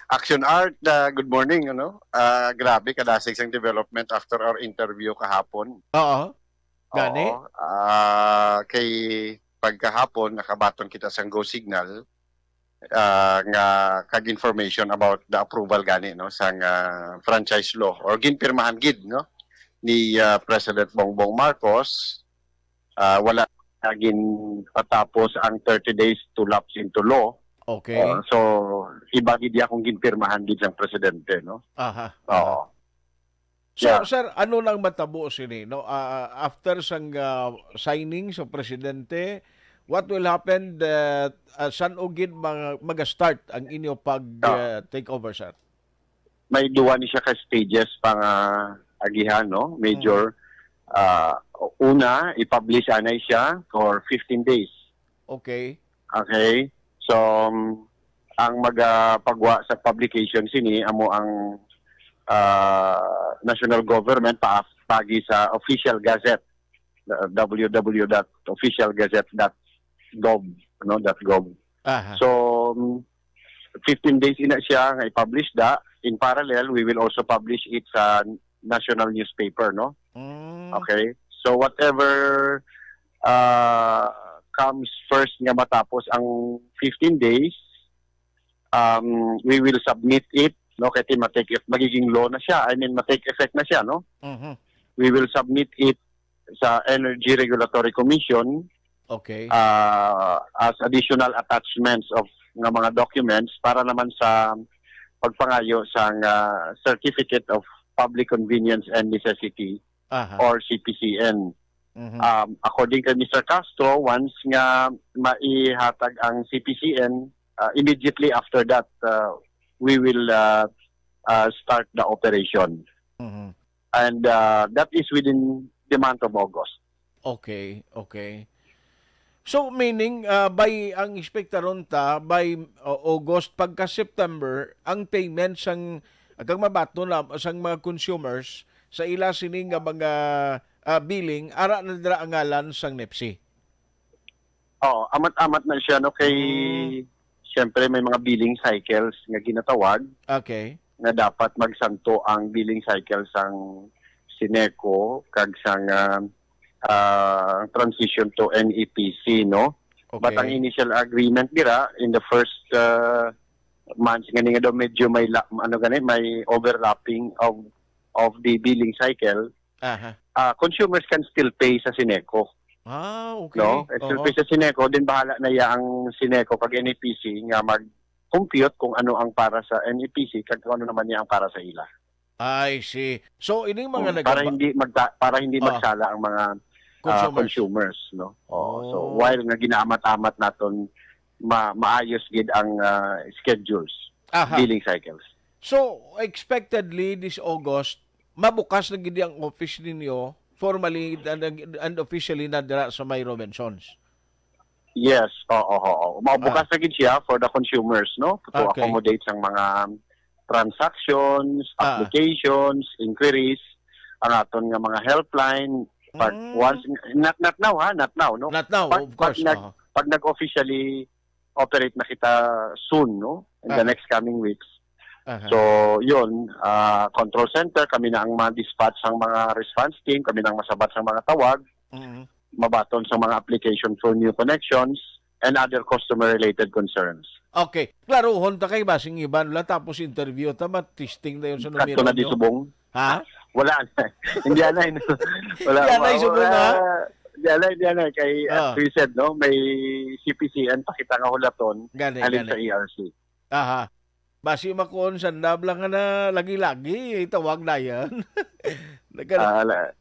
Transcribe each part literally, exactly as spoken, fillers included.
Action Art, ah, good morning, ano? Ah, grabe kadasig sang development after our interview kahapon. Oo. Gani? Oo. Ah, kay pagkahapon nakabaton kita sang go signal, ah, nga kag information about the approval gani, no, sang, ah, franchise law or ginpirmahan gid, no, ni, ah, President Bongbong Marcos. Ah, wala na ginpatapos ang thirty days to lapse into law. Okay. Ah, so, iba gid ya kung ginpirmahan gid sang presidente, no? Aha, Oo. aha. So, Yeah. sir, ano nang matabo sini, no? Ah, after sang, ah, signing sa presidente, what will happen that, ah, san-o gid mag-, maga-start ang inyo pag, Ah. ah, take over, sir? May duwa ni siya ka stages pa nga agihan, no? Major, Mm. ah, una, i-publish anay siya for fifteen days. Okay. Okay? So, um, ang magapagwa sa publication sini amo ang, ah, national government pa-, paagi sa official gazette, w w w dot official gazette dot gov, no, dot gov. Aha. So, um, fifteen days ina siya nga i-publish da. In parallel, we will also publish it sa national newspaper, no? Mm. Okay? So, whatever, uh, comes first nga matapos ang fifteen days, um, we will submit it, no? Kay ma-take eff-, magiging law na siya. I mean, ma-take effect na siya, no? Mhm. We will submit it sa Energy Regulatory Commission, Okay. ah, as additional attachments of nga mga documents para naman sa pagpangayo sang, ah, Certificate of Public Convenience and Necessity Aha. or C P C N. Mhm. Um, according kay Mister Castro, once nga maihatag ang C P C N, ah, immediately after that, ah, we will, ah, ah, start the operation. Mhm. And, ah, that is within the month of August. Okay, okay. So, meaning, ah, by, ang ekspektaron ta, by, uh, August, pagka September, ang payment sang, kag mabaton na, sang mga consumers, sa ila sini nga mga, ah, billing, ara na dira ang ngalan sang nepsi. Oo, amat-amat na siya, no? Kay, Mm. siyempre, may mga billing cycles nga ginatawag Okay. nga dapat magsanto ang billing cycle sang Sineco kag sang, ah, ah, transition to N E P C, no? But Okay. ang initial agreement dira in the first, ah, months, gani nga daw medyo may la-, ano gani, may overlapping of, of the billing cycle. Aha. Ah, consumers can still pay sa Sineco. Ah, okay. No? Can still Oho. pay sa Sineco, din bahala na iya ang Sineco kag N E P C nga mag-compute kung ano ang para sa N E P C kag kung ano naman niya ang para sa ila. I see. So, ining mga Mm, para nagaba- hindi magta-, para hindi Ah. magsala ang mga, ah, Consumers. consumers, no? Oo. So, Oh. while nga ginaamat-amat naton, ma-, maayos gid ang, ah, schedules, Aha. billing cycles. So, expectedly, this August, mabukas na gid ang office ninyo formally and, and officially na dira sa may Robinsons? Yes, oo, oo. Mabukas Ah. na gid siya for the consumers, no? To Okay. accommodate sang mga transactions, Ah. applications, inquiries, ang aton nga mga helpline. Pag Mm. once, not, not now, ha? Not now, no? Not now, Pag, of course, pag nag-, aha. pag nag-officially operate na kita soon, no? In the Ah. next coming weeks. Aha. So, yun, ah, control center, kami na ang ma-dispatch sang mga response team, kami na ang masabat sang mga tawag, Mm. mabaton sa mga application for new connections, and other customer-related concerns. Okay. Klaruhon ta kay basing iban wala tapos interview ta, matisting na yun sa Kadto numero na di nyo. subong? Ha? Wala na. Hindi na, no? Wala, Hindi na wala, yung subong, wala. ha? Hindi na, hindi na. Kay, as Ah. we said, no, may C P C N pa kita nga hulaton, Gani, halin gani. sa E R C. Aha. Basi makuon sa nabla nga na lagi-lagi, itawag na yan. Nagka-, Ah, la-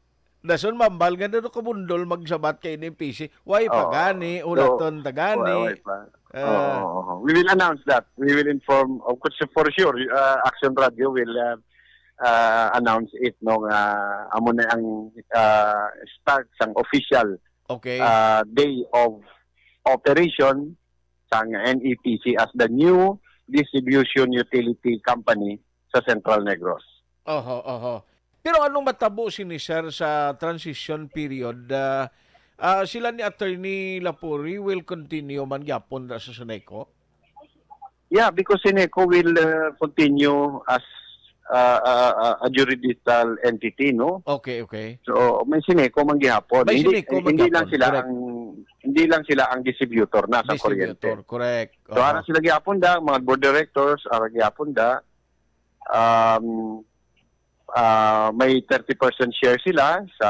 dason mambal nga na kabundol magsabat kay N E P C. Why pa Oo. gani, So, ulaton ta gani. why, why pa? Ah. Oo, oo, oo. We will announce that. We will inform, of course, for sure, uh, Action Radio will, uh, uh, announce it, no, nga amo na ang, uh, start sang official, Okay. uh, day of operation sang N E P C as the new distribution utility company sa Central Negros. Oho, oho. Pero anong matabo sini, sir, sa transition period? Ah, ah, sila ni Attorney Lapuri will continue man gyapon ra sa Sineco? Yeah, because Seneco will uh, continue as uh, uh, uh, a juridical entity, no? Okay, okay. So, may Seneco man gihapon. May hindi, Seneco man hindi lang gihapon, sila correct. ang hindi lang sila ang distributor na sa kuryente. Distributor, correct. So, ara sila gihapon da, mga board directors, ara gihapon da. Um, ah, may thirty percent share sila sa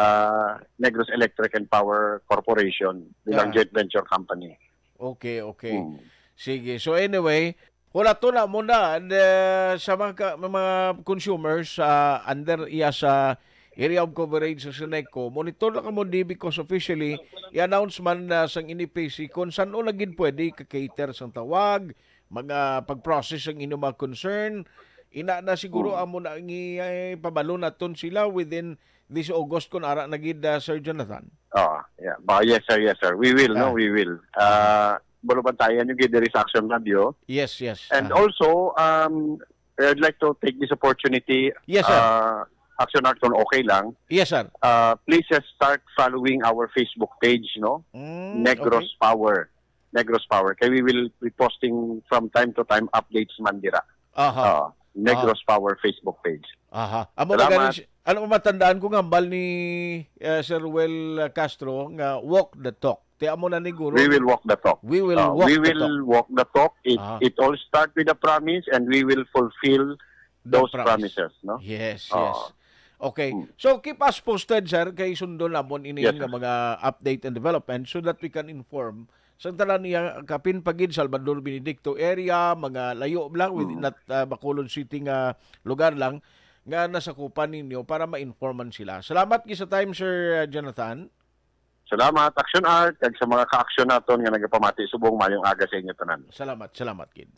Negros Electric and Power Corporation bilang Ah. joint venture company. Okay, okay. Hmm. Sige. So anyway, wala to na muna and, uh, sa mga ka- mga consumers sa under iya sa area of coverage sa Seneco, monitor lang mo di because officially i-announce man na sang N E P C kung saan na gid pwede ka-cater sang tawag, mga pag-process ang inyong mga concern. Ina na siguro Hmm. amo na ang i- eh, pabalo naton sila within this August kung ara na gid, uh, Sir Jonathan. Oh, yeah. Ba, yes, sir, yes, sir. We will, no, Ah. we will. Uh, Bulubantayan yung gid diri sa Action Radio. Yes, yes. And Ah. also, um, I'd like to take this opportunity, Yes, sir. uh, Action Action, okay lang. Yes, sir. Uh, please just start following our Facebook page, no? Mm, Negros okay. Power. Negros Power. Kay we will be posting from time to time updates man dira. Aha. Uh, Negros Power Facebook page. Aha. Amo na Salamat. gani si- ano matandaan ko nga hambal ni, uh, Sir Ruel, uh, Castro nga walk the talk. Ti amo na ni guro. We will walk the talk. We will Uh, walk we the will talk. walk the talk. It, Ah. it all start with a promise and we will fulfill The those promise. promises, no? Yes, Oo. yes. Okay. Hmm. So keep us posted, sir, kay sundon namon ini Yes, nga sir. mga update and development so that we can inform sa tanan niya kapin pagid Salvador Benedicto area, mga layo lang with Hmm. not, uh, Bacolod City nga lugar lang nga nasakupan ninyo para ma-informan sila. Salamat gid sa time, Sir, uh, Jonathan. Salamat, Action Art, kag sa mga ka-action naton nga nagapamati subong, mayong aga sa inyo tanan. Salamat, salamat gid.